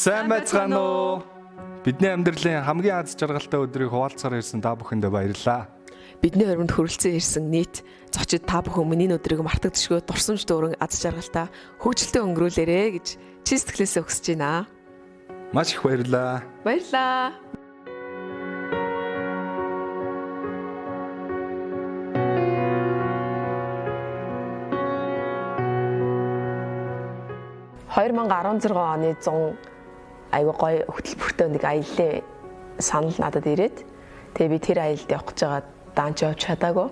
Сайн байцгаана уу? Бидний амьдралын хамгийн аз жаргалтай өдрийг хуваалцахаар ирсэн та бүхэндээ баярлалаа. Бидний хоримд хүрэлцэн ирсэн нийт зочид та бүхэн миний өдрийг мартагдшгүй дурсамж дүүрэн аз жаргалтай хөгжилтэй өнгөрүүлээрэ гэж чин сэтгэлээсээ хүсэж байна. Маш их баярлалаа. Баярлалаа. ...2016 оны 100 айгүй гоё хөтөлбөртэй нэг аяллаа санал надад ирээд тэгээ би тэр аялалд явах гэж байгаа даанч явж чадаагүй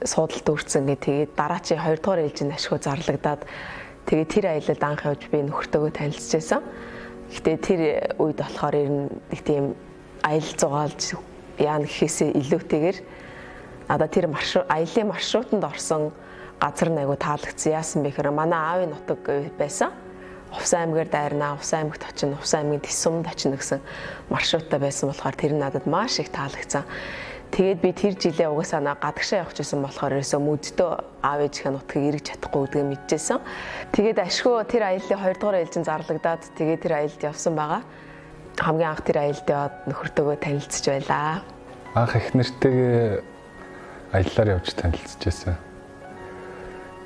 суудалд үрцэн гэ тэгээд дараачийн 2 дугаар ээлжинд ашгүй зарлагдаад тэгээд тэр аялалд анх явж би нөхөртөөгөө танилцчихсан. Гэтэ тэр үед болохоор ер нь нэг тийм аялал зугаалж яана гэхээсээ илүүтэйгээр надад тэр маршрут аяллаа маршрутанд орсон газар нь айгүй таалагдсан. Яасан бэ гэхээр манай аавын нутаг байсан. Увсан аймгаар дайрнаа, Увсан аймагт очино, Увсан аймгийн Тэсүмд очино гэсэн маршруттай байсан болохоор тэр нь надад маш их таалагдсан. Тэгээд би тэр жилээ угаасаа гадагшаа явах гэсэн болохоор ерөөсөө мөддөө аав ээжийнхээ нутгийг эргэж чадахгүй гэдгийг мэдчихсэн. Тэгээд ашгүй тэр аяллаа 2 дугаар ээлжин зарлагдаад тэгээд тэр аялалд явсан байгаа. Хамгийн анх тэр аялалд яваад нөхөртөөгөө танилцж байлаа. Анх их нэртэйгээ аяллаар явж танилцчихсан.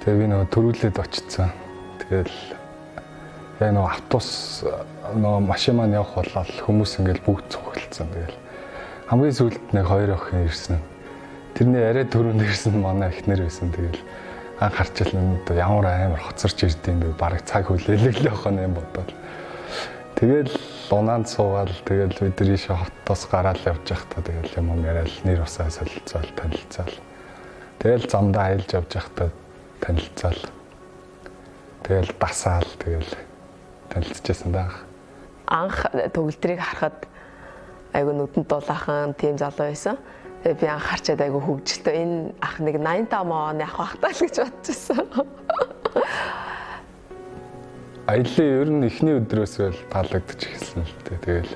Тэгээ би нөгөө төрүүлээд очсон. Тэгэл яг нөгөө автобус нөгөө машин маань явах болол хүмүүс ингээл бүгд цуглалцсан. Тэгэл хамгийн сүүлд нэг хоёр охин ирсэн. Тэрний арай түрүүнд ирсэн манай эхнэр байсан. Тэгэл анх харчил ямар амар хоцорч ирд юм бэ? Бараг цаг хүлээлгэлээ явах нь юм бодвол. Тэгэл унаанд суугаал тэгэл бид нар ийшээ хотоос гараал явж байхдаа тэгэл юм юм яриад нэр усаа солилцоол танилцаал. Тэгэл замдаа аялж явж байхдаа танилцаал. Тэгэл дасаал тэгэл танилцчихсан даа. Анх төгөлдрийг харахад айгүй нүдэнд дулаахан тийм залуу байсан. Тэгээ би анх харчаад айгүй хөгжилтэй энэ ах нэг 85 оны ах бахтаа л гэж бодчихсон. Аяллаа ер нь эхний өдрөөс л таалагдчих эхэлсэн л дээ. Тэгэл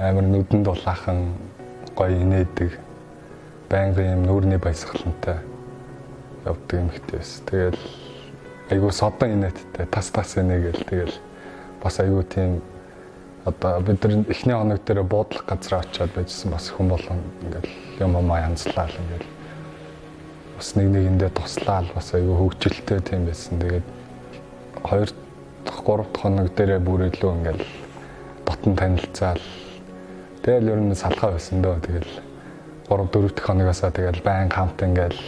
амар нүдэнд дулаахан гоё инээдэг байнгын юм нүүрний баясгалантай явдаг юм хтэй байсан. Тэгэл айгүй содон инээдтэй тас тас инээгээл тэгэл бас айгүй тийм одоо бид нар эхний хоног дээр буудлах газар очиод байжсэн бас хүн болгон ингээл юм юм янзлал ингээл бас нэг нэгэндээ туслаал бас айгүй хөгжилтэй тийм байсан. Тэгээд 2 дахь 3 дахь хоног дээрээ бүр илүү ингээл дотн танилцаал тэгэл ер нь салхаа байсан дөө. Тэгэл 3 4 дахь хоногоосоо тэгэл байн хамт ингээл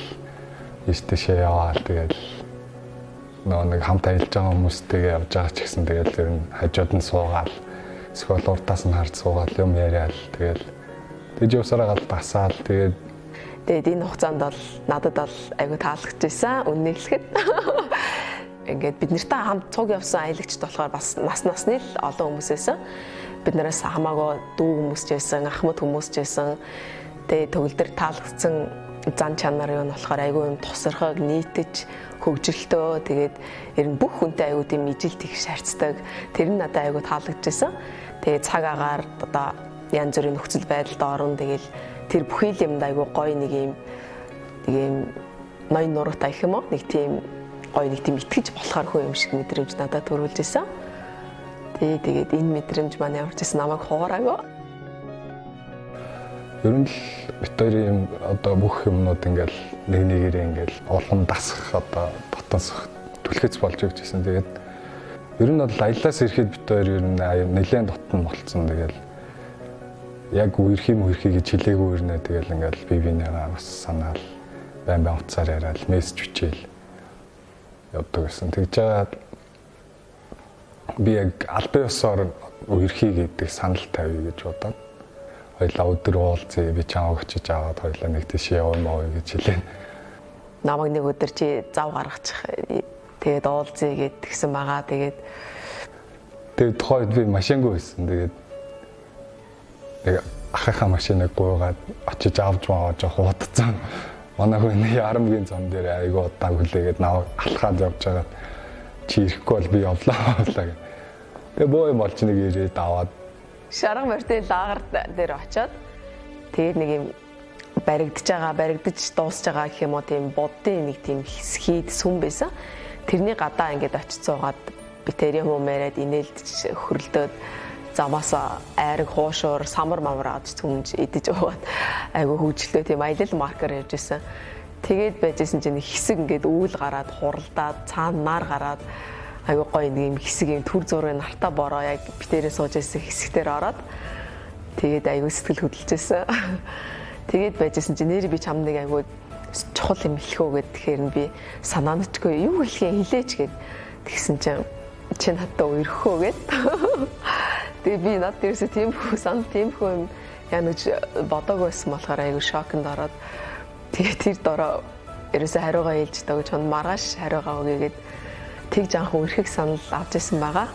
ийш тийшээ яваал тэгэл нөгөө нэг хамт аялж байгаа хүмүүстэйгээ явж байгаа ч гэсэн тэгэл ер нь хажууд нь суугаал эсвэл урдаас нь харж суугаал юм яриад тэгэл тэгж явсараа гал дасаал тэгээд Тэгээд энэ хугацаанд бол надад бол айгүй таалагдчихсан. Үннийг хэлэхэд ингээд бид нартай хамт цуг явсан аялагчд болохоор бас нас насны л олон хүмүүс байсан. Бид нараас хамаагүй дүү хүмүүс ч байсан, ахмад хүмүүс ч байсан. Тэгээд төгөлдөр таалагдсан зан чанар юу нь болохоор айгүй юм тусархаг, нийтэж, хөгжилтөө тэгээд ер нь бүх хүнтэй айгүй тийм ижилт их шаарцдаг. Тэр нь надад айгүй таалагдчихсан. Тэгээд цаг агаар одоо янз бүрийн нөхцөл байдалд орно. Тэгэл тэр бүхий л юмд айгүй гоё нэг юм ноён нуруутай гэх юм уу? Нэг тийм гоё нэг тийм итгэж болохоор хүн юм шиг мэдрэмж надад төрүүлж исэн. Тэгээд энэ мэдрэмж маань ямар ч гэсэн намайг хугараагүй. Ер нь л бит хоёрын юм одоо бүх юмнууд ингээл нэг нэгээрээ ингээл улам дасах одоо дотонсох түлхэц болж өгч ирсэн. Тэгээд ер нь бол аяллаас ирэхэд бит хоёр ер нь нэлээд дотн болцсон. Тэгэл яг үерхий мөрхий гэж хэлээгүй ирнэ. Тэгэл ингээл би бинийгаа бас санаал байн байн утсаар яриад мессеж бичээл явдаг гэсэн. Тэгж байгаа би яг албан ёсоор үерхий гэдэг санал тавья гэж бодоод хоёлаа өдөр уулзъя, би чамайг очиж аваад хоёлаа нэг тийш яваа маа гэж хэлээ. Намайг нэг өдөр чи зав гаргачих. Тэгээд уулзъя гэд тэгсэн байгаа. Тэгээд тухайд би машингүй байсан. Тэгээд нэг ахынхаа машиныг гуйгаад очиж авч маа жоох удацсан. Манай хүн Ярамгийн зам дээр айгүй удаан хүлээгээд наваа алхаад явж байгаа. Чи ирэхгүй бол би явлаа боллаа гэх. Тэгээ боо юм болж нэг ирээд аваад Шарга морьтой лагер дээр очиод тэгээд нэг юм баригдаж байгаа, баригдаж дуусж байгаа гэх юм уу тийм буддын нэг тийм хийд сүм байсан. Тэрний гадаа ингээд очиж суугаад Би тэр юм уу яриад инээлдэж хөрөлдөөд замаас айраг хуушуур самар мамар авч түмж идэж уугаад айгүй хөвжлөө тийм аялал маркер явж исэн. Тэгээд байжсэн чинь хэсэг ингээд үүл гараад хуралдаад цаана нар гараад айгүй гоё нэг юм хэсэг юм төр зургийн нартаа бороо яг битэрээ сууж исэн хэсэгтэр ороод тэгээд айгүй сэтгэл хөдлөж исэн. Тэгээд байжсэн чинь нэр би чам нэг айгүй чухал юм хэлэх үү гэхээр нь би санаанчгүй юу хэлхээ хэлээч гэд тэгсэн чинь чи надад үерхөө гэд. Тэгээ би над дээрээсээ тийм хүү санал тийм хүү юм яа нүж бодоагүй байсан болохоор айгүй шоконд ороод тэгээ тэр дороо ерөөсөө хариугаа хэлж дагж чон маргааш хариугаа өгье гэд тэгж анх үерхэх санал авч исэн байгаа.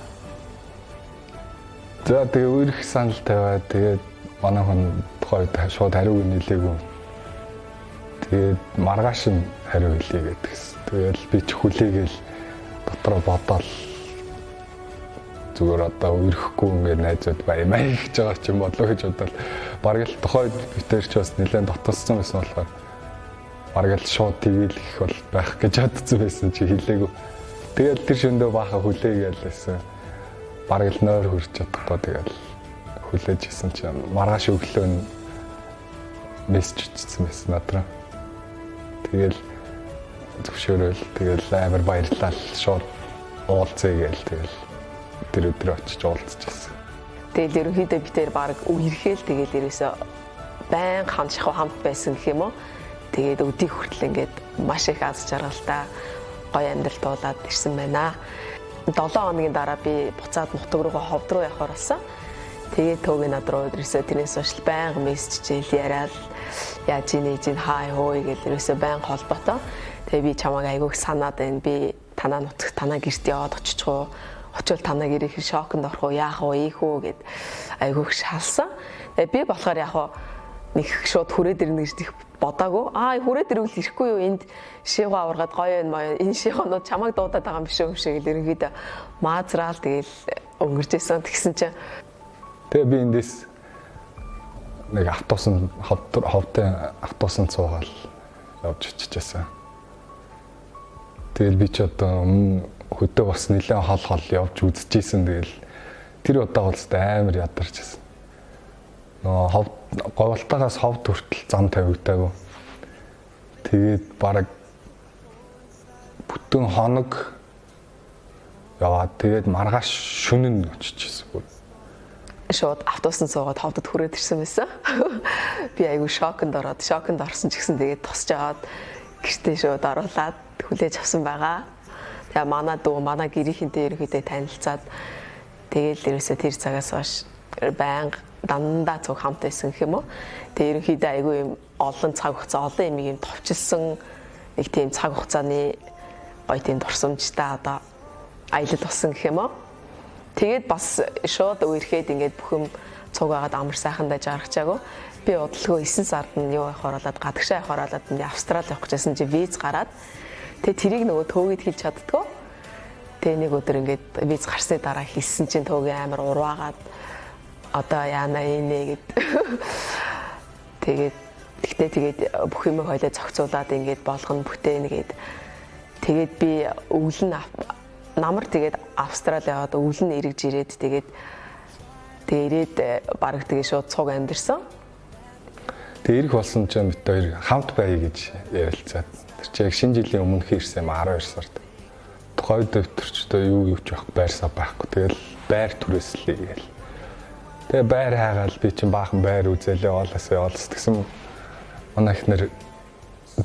За тэгээ үерхэх санал тавиад тэгээд манай хүн тухайн үед шууд хариуг нэлээгүй. Тэгээд маргааш нь хариу хэлье гэдгсэн. Тэгэл би ч хүлээгээл дотроо бодоол зүгээр одоо үерхэхгүй ингээд найзууд бай маяг гэж байгаа ч юм болоо гэж бодвол бараг л тухайн үед бид тэр ч бас нэлээд дотолцсон байсан болохоор бараг л шууд тэгэл их бол байх гэж бодсон байсан чи хэлээгүй. Тэгэл тэр шөндөө баахан хүлээгээл байсан. Бараг л нойр хөрч чадахгүй тэгэл хүлээж исэн чинь маргааш өглөө нь мессеж бичсэн байсан надраа. Тэгэл зөвшөөрөөл тэгэл амар баярлал шууд уулзъя гээл тэгэл тэр өдөр очиж уулзчихсан. Тэгэл ерөнхийдөө би тэр баг үерхээл тэгэл ерөөсөө байн хамт шахуу хамт байсан гэх юм уу. Тэгээд өдийг хүртэл ингээд маш их аз жаргалтай гоё амьдрал дуулаад ирсэн байна. 7 хоногийн дараа би буцаад нутаг руугаа ховд руу явахаар болсон. Тэгээд төөг над руу ерөөсөө тэрнээс хойш байнга мессежэл яриад яаж ийн ээж ин хай хөөе гэл ерөөсөө байнга холбоотой. Тэгээ би чамайг айгүйх санаад байна. Би танаа нутагт танаа гэрт яваад очих уу? Очвол танаа гэрийнх шоконд орох уу? Яах вэ? Ийх үү гэд айгүйх шалсан. Тэгээ би болохоор яг нэг шууд хүрээд ирнэ гэж их бодоагүй. Аа хүрээд ирвэл ирэхгүй юу? Энд шийгөө аваргаад гоё юм аа. Энэ шийгөөнүүд чамайг дуудаад байгаа юм биш үү юм шиг л ерөнхийдөө маазраал тэгэл өнгөрч исэн. Тэгсэн чинь тэгээ би эндээс нэг автобусын ховдын автобусанд суугаал явж очижсэн. Тэгэл би ч одоо өмнө хөдөө бас нэлээд хол хол явж үзчихсэн. Тэгэл тэр удаа бол амар ядарч байсан. Нөгөө ховд говьтаагаас ховд хүртэл зам тавигдаагүй. Тэгээд бараг бүтэн хоног яваад тэгээд маргааш шөнө нь очиж ирсэн. Шууд автобусанд суугаад ховдод хүрээд ирсэн байсан. Би айгүй шоконд ороод, шоконд орсон ч гэсэн тэгээд тусч аваад гэртээ шууд оруулаад хүлээж авсан байгаа. Тэгээ манай дүү, манай гэрийнхэнтэй ерөнхийдөө танилцаад тэгээд ерөөсөө тэр цагаас хойш байнга дандаа цуг хамт байсан гэх юм уу. Тэгээ ерөнхийдөө айгүй юм олон цаг хугацаа, олон юм юм товчилсан нэг тийм цаг хугацааны гоё тийм дурсамжтай одоо аялал болсон гэх юм уу. Тэгээд бас шууд үерхэд ингээд бүх юм цуг байгаад амар сайхандаа жаргачаагүй. Би удалгүй 9 сард нь юу явахаар болоод гадагшаа явахаар болоод ингээ Австрали явах гэжсэн чи виз гараад тэгээ тэрийг нөгөө төөгээд хэлж чаддгүй. Тэгээ нэг өдөр ингээд виз гарсны дараа хэлсэн чинь төөгийн амар урваагаад одоо яана инэ гэд. Тэгээд тэгтээ тэгээд бүх юм хойлоо зохицуулаад ингээд болгоно бүтээнэ гэд. Тэгээд би өвөл нь намар тэгээд Австрали яваад өвөл нь эргэж ирээд тэгээд тэгээ ирээд бараг тэгээ шууд цуг амьдэрсэн. Тэгээ ирэх болсон чинь бид хоёр хамт байя гэж ярилцаад тэр чинь яг шинэ жилийн өмнөх ирсэн юм 12 сард. Тухайн үед өтөрчдөө юу юу ч байхгүй байрсаа байхгүй. Тэгэл байр түрээслэе гээл. Тэгээ байр хайгаал би чинь баахан байр үзээлээ оолоос яваалс тэгсэн манай ихнэр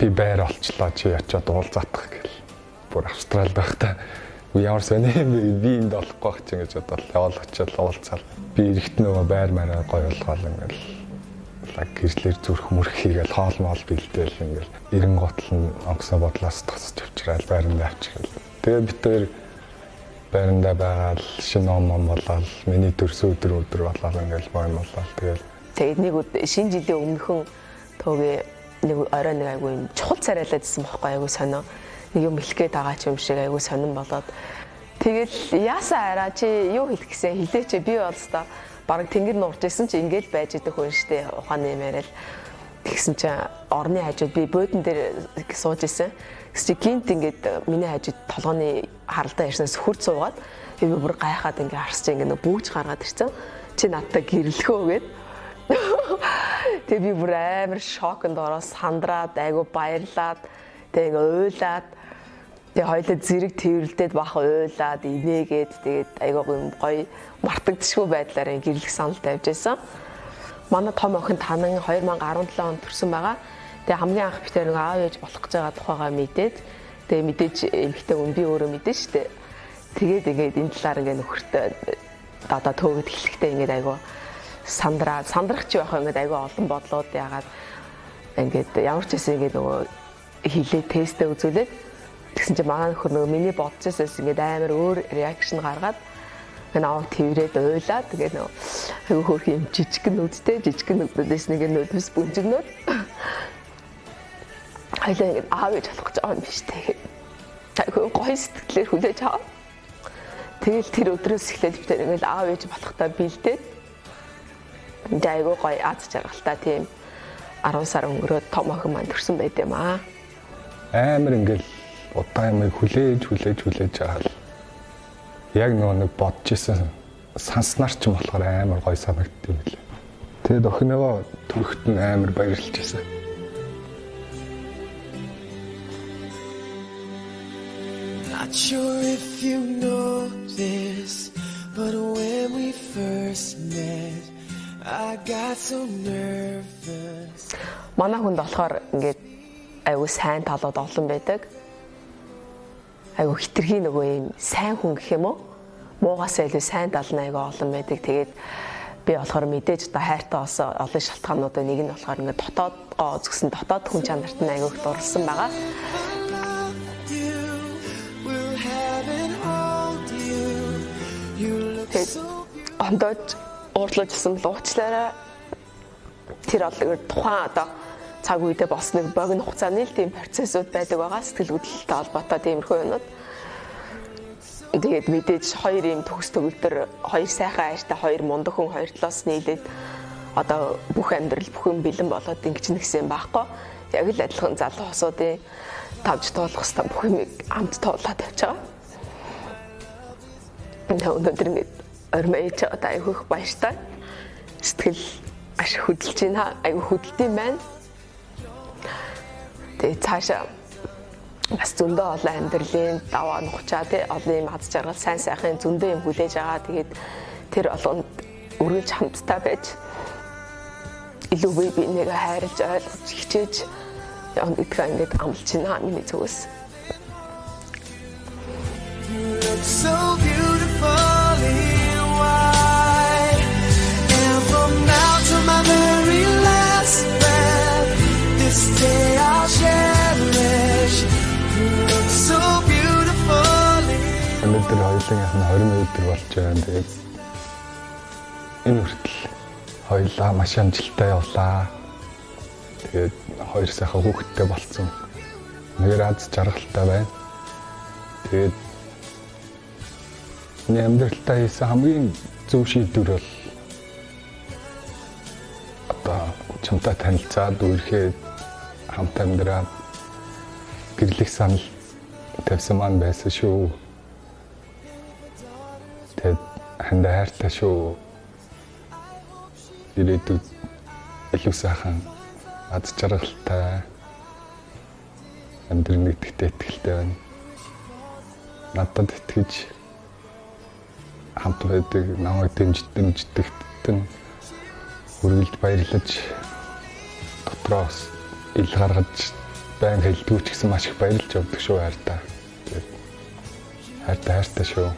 би байр олчлоо чи очиод уулзаатах гэл. Бүр Австралид байхдаа ямар сони юм бэ би энд олохгүй байх чинь гэж бодвол яваал очиод уулзаал. Би эрэхт нөгөө байр мараа гоё болгоол ингээл гэрлэр зүрх мөрх хийгээл хоол моол бэлдээл ингээл эрен готл нь онгоцны бодлоос тосч авчраал байрандаа авчирал. Тэгээ бид хоёр байрандаа байгаал шинэ ном ном болоод миний төрсөн өдөр өдөр болоод ингээл бой болоод тэгэл тэгээд нэг шинэ жилийн өмнөхөн төөгээ нэг орой нэг айгүй юм чухал царайлаад исэн бохгүй айгүй сонио нэг юм хэлэх гээд байгаа ч юм шиг айгүй сонирн болоод тэгэл яасаа араа чи юу хэлэх гэсэн хэлээч би бол өстой бараг тэнгэр нуурж исэн чи ингээл байж идэх хүн штэ ухааны юм яриад тэгсэн чи орны хажууд би буудан дээр сууж исэн. Тэгс чи гинт ингээд миний хажууд толгойн харалдаа ярьсан сөхөрд суугаад Тэгээ би бүр гайхаад ингээ харсч ингээ нэг бүүж гаргаад ирсэн. Чи надтай гэрлэх үү гэд. Тэгээ би бүр амар шоконд ороод сандраад айгу баярлаад тэгээ ингээ уйлаад тэгээ хоёлаа зэрэг тэрвэрлдээд бах уйлаад инээгээд тэгээд айгу гоё мартагдшгүй байдлаар гэрлэх санал тавьж байсан. Манай том охин Танан 2017 онд төрсэн байгаа. Тэгээ хамгийн анх би тэр нэг аав ээж болох гэж байгаа тухайгаа мэдээд тэгээ мэдээж эмэгтэй хүн би өөрөө мэдэн штэ. Тэгээд ингээд энэ талаар ингээд нөхөртөө дадаа төөгд хэлэхдээ ингээд айгу сандраа сандрах чи байх ингээд айгу олон бодлууд яагаад ингээд ямар ч байсан ингээд нөгөө хилээ тестээ үзүүлээд тэгсэн чинь манай нөхөр нөгөө миний бодож байсаас ингээд амар өөр реакшн гаргаад намайг тэрврээд уйлаад тэгээ нөгөө айгу хөөрхөн юм жижигхэн нүдтэй жижигхэн нүднээс нэг нүднээс бүнжигнүүд хоёлаа ингээд аав ээж болох гэж байгаа юм биш үү. Айгу гоё сэтгэлээр хүлээж аваад тэгэл тэр өдрөөс эхлээд бид ингээл аав ээж болохтой бэлдээд ингээ айгу гоё аз жаргалтай тийм 10 сар өнгөрөөд том охин маань төрсэн байт юм аа. Амар ингээл удаан юмыг хүлээж хүлээж хүлээж байгаа л яг нөгөө нэг бодож исэн санснаар ч юм болохоор амар гоё санагдд юм лээ. Тэгээд охиныгоо төрөхт нь амар баярлж байсан. Not sure if you know this, but when we first met, I got so nervous. Манай хүнд болохоор ингээд айгу сайн талууд олон байдаг. Айгу хитрхи нөгөө юм сайн хүн гэх юм уу? Муугаас илүү сайн тал нь айгу олон байдаг. Тэгээд би болохоор мэдээж одоо хайртай болсон олон шалтгаануудын нэг нь болохоор ингээд дотоодгоо үзгсэн дотоод хүн чанарт нь айгу их дурлсан байгаа. You will have and hold you. You look Тэгээд so ондоож уурлаж исэн бол уучлаарай. Тэр бол тухайн одоо цаг үедээ болсон нэг богино хугацааны л тийм процессууд байдаг байгаа. Сэтгэл хөдлөлтөй холбоотой тиймэрхүү юмнууд. Тэгээд мэдээж хоёр юм төгс төгөлдөр хоёр сайхан хайртай хоёр мундаг хүн хоёр талаас нийлээд одоо бүх амьдрал бүх юм бэлэн болоод ингэж нэгсэн юм байхгүй. Яг л адилхан залуу хосуудын тавж туулах хэвээр бүх юмыг амт туулаад явж байгаа. Тэгээ өнөөдөр ингэж ормоо ээж одоо айгүй их баяртай. Сэтгэл аш хөдөлж байна. Айгүй хөдөлт юм байна. Тэгээ цаашаа бас зөндөө олон амьдралын даваа нухчаа тий олон юм аз жаргал сайн сайхан зөндөө юм хүлээж байгаа. Тэгээд тэр болгонд үргэлж хамтдаа байж илүү бие биенийгээ хайрлаж ойлгож хичээж явна гэдгээ ингээд амлаж байна миний зүгээс. You look so beautiful in white. And from now to my very last breath, this day I'll cherish. You look so beautiful in Өнөөдөр хоёулангийнх нь 20 өдөр болж байна. Тэгээд энэ хүртэл хоёулаа маш амжилттай явлаа. Тэгээд хоёр сайхан хүүхэдтэй болцсон. Нэгээр аз жаргалтай байна. Тэгээд миний амьдралтаа хийсэн хамгийн зөв шийдвэр бол одоо чамтай танилцаад үерхээд хамт амьдраад гэрлэх санал тавьсан маань байсан шүү. Тэгээд хандаа хайртай шүү. Ирээдүйд илүү сайхан аз жаргалтай амьдрна гэдэгтээ итгэлтэй байна. Надад итгэж хамт байдаг, намайг дэмждэгт нь үргэлж баярлаж дотроос ил гаргаж байн хэлдэггүй ч гэсэн маш их баярлж явдаг шүү хайртай. Тэгээд хайртай хайртай шүү.